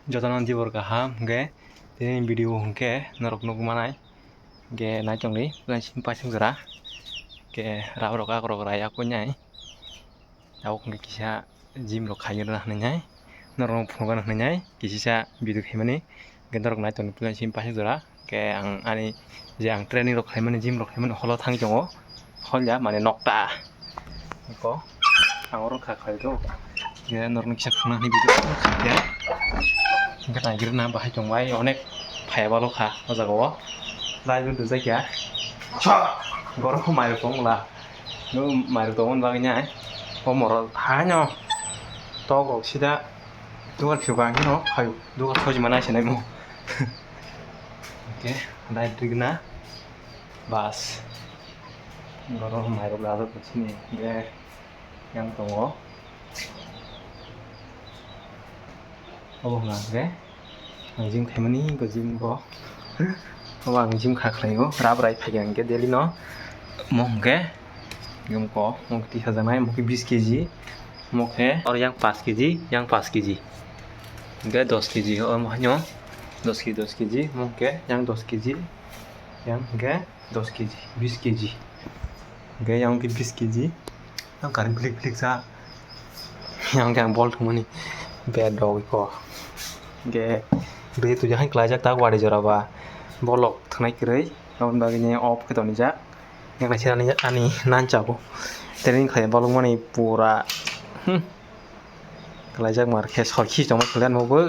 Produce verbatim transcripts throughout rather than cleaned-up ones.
Jotono dibor kaham hwnkhe tini video hwnkhe norok nukmanai hwnkhe naitongdi puila simi paisuk jora hwnkhe rap rok ak rok raya kuinai tabuk hwnkhe kisa gym rok khaina hwnwi nai norok phunukna hwnwi nai kisisa video khaimani hwnkhe norok naitongdi puila simi paisuk jora. Hwnkhe ang ani je ang training rok khlaimani, gym rok khlaimani holo thangwi tongo. Hol ya, mane nokta. Eko, ang oro kha khlai do. Hwnkhe norokno kisa khna hwnwi video kha khe. Hwnkhe naigirna bahai tongbai onek phaiya balo kha o jaga o. Lai do dujai kya. Sa! Goro kho mairok tong la. No mairok tong bagwi nai. O moro thaino. Tok rok sida. Dugar phiyo bang no phayo. Dugar khoji manai sinai mo. Oke, dai twi gna. Bas. Goro mairok lalo kuchini. Ge. Yang tongo. Obo hwnka hwnkhe. Ang gym khaimani, go gym go. Obo ang gym kha khlaio. Rab rai phai hwnkhe daily no. Mo hwnkhe. Gym ko. Mo tisa janai. Mo khe bis kg. Mo khe. Or yang pas kg. Yang pas kg. Hwnkhe dos kg. Omo hanyo. Dos kg, dos kg. Mo hwnkhe. Yang dos kg. Yang hwnkhe. Dos kg, bis kg. Hwnkhe yang khe bis kg. Yang karing philik philik sa. Yang khe ang bol thwngmani bed rok iko. Hwnkhe bed tu jahai klaijak tak wari jora ba. Bolok thwngnai kwrwi. Aboni bagwi ni off khe tonijak. Yang naisir ani, ani nan chago. Training khlai bolokmani pura. Hmm. Khlaijak mar khe sorkhi tongma khlaijak nugo.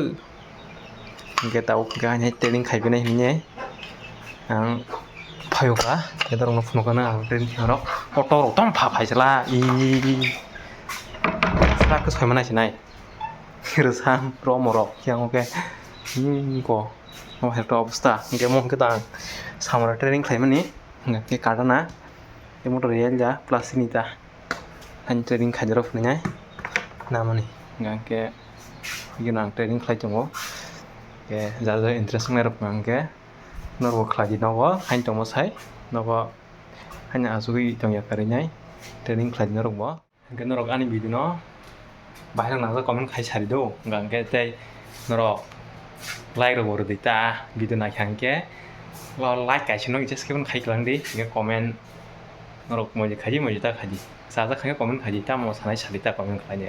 Hwnkhe tabuk hwnkhe haino training khaiphinai hinwi ang phaiokha. Khe norokno phunukha ang training khaima rok. Kotor rok tong pha phaisala. I. Srak khe soima naisinai. Rwsam romo rok. Yang hwnkhe. Hmm, ko. O hekta obostha. Hwnkhe mo hwnkhe tang. Samara training khlaimani. Hwnkhe katana. Emo to real ja. Plastic ni ta. Haino training khaijak rok phunuknai namani hwnkhe bini ang training khlai tongo. Hwnkhe jar jar interest wngnai rok hwnkhe norok khlai di nogo haino tongma sai nogo haino achugwi tongya kwrwinai training khlai di norok bo. Hwnkhe norok ani video no bahai rok nang comment khai sari do hwnkhe tei norok like rok bo rwdi ta video naikha hwnkhe like kaisa no just khe khai kwlangdi hwnkhe comment. Norok moji khaidi, moji ta khaidi. Chajak khaikhe comment khaidi, tamo sanai sadi ta comment khlaidi.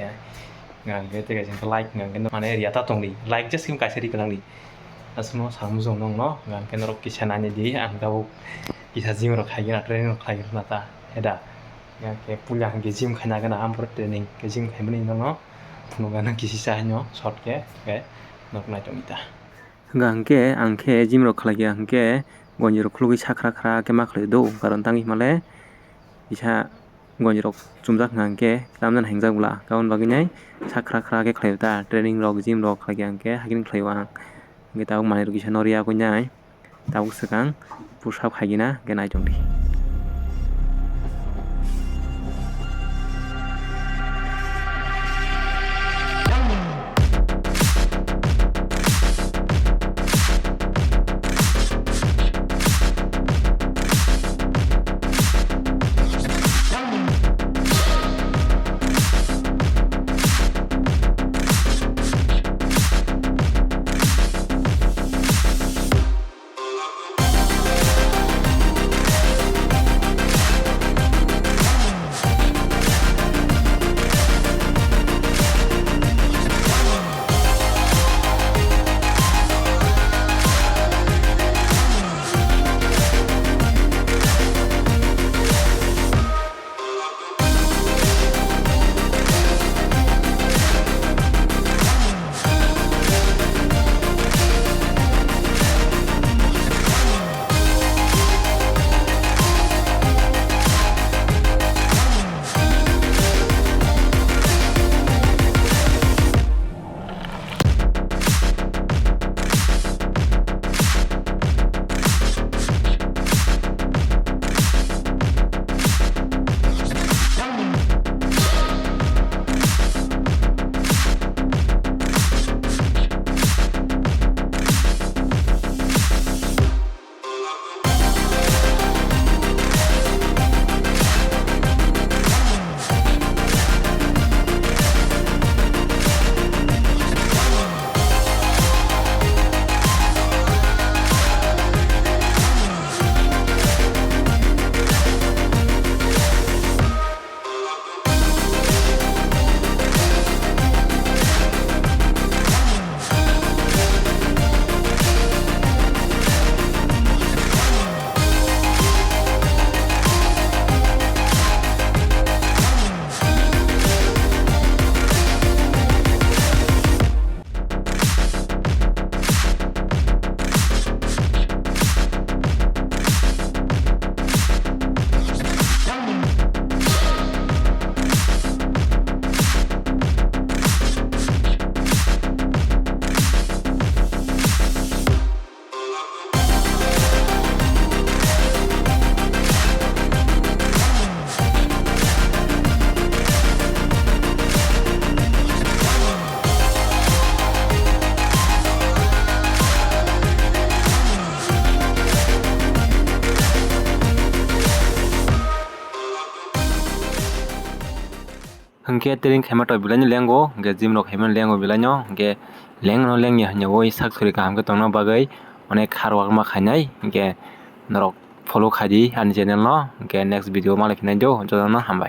Hwnkhe tei kaisa like, hwnkhe mane react ta tongdi. Like just khe kaisa ri kwlangdi. Aswkno samung nongno, hwnkhe norok kisa nainidi, ang tabuk kisa gym rok khaigwna, training rok khaigwna ta, heda. Hwnkhe puila hwnkhe gym khaina gana, ampro training khe gym khaimani nono phunukgana kisisa haino short khe, hwnkhe norok naitongdi ta. Hwnkha hwnkhe ang khe gym rok khlai kha hwnkhe gonji rok khulugwi sa khra khra khe ma khlai do, karon tangwi hwnmale kisa gonji rok chumjak hwnkha hwnkhe tamjani hingjak bwla, aboni bagwi nai sa khra khra khe khlai o ta, training rok gym rok khlai kha hwnkhe hakhe khlai o ang, hwnkhe tabuk manwi rok kisa nw riya gwi nai tabuk swkang push up khaigwna hwnkhe nai tongdi. Hwnkhe training khaima to belai no lengo, hwnkhe gym rok khaima lengo belai no, hwnkhe leng no lengya hwnya oi sak sori kaham khe tongna bagwi onek hard work ma khainai, hwnkhe norok follow khaidi ani channel no, hwnkhe next video malai phinai do, jotono hambai.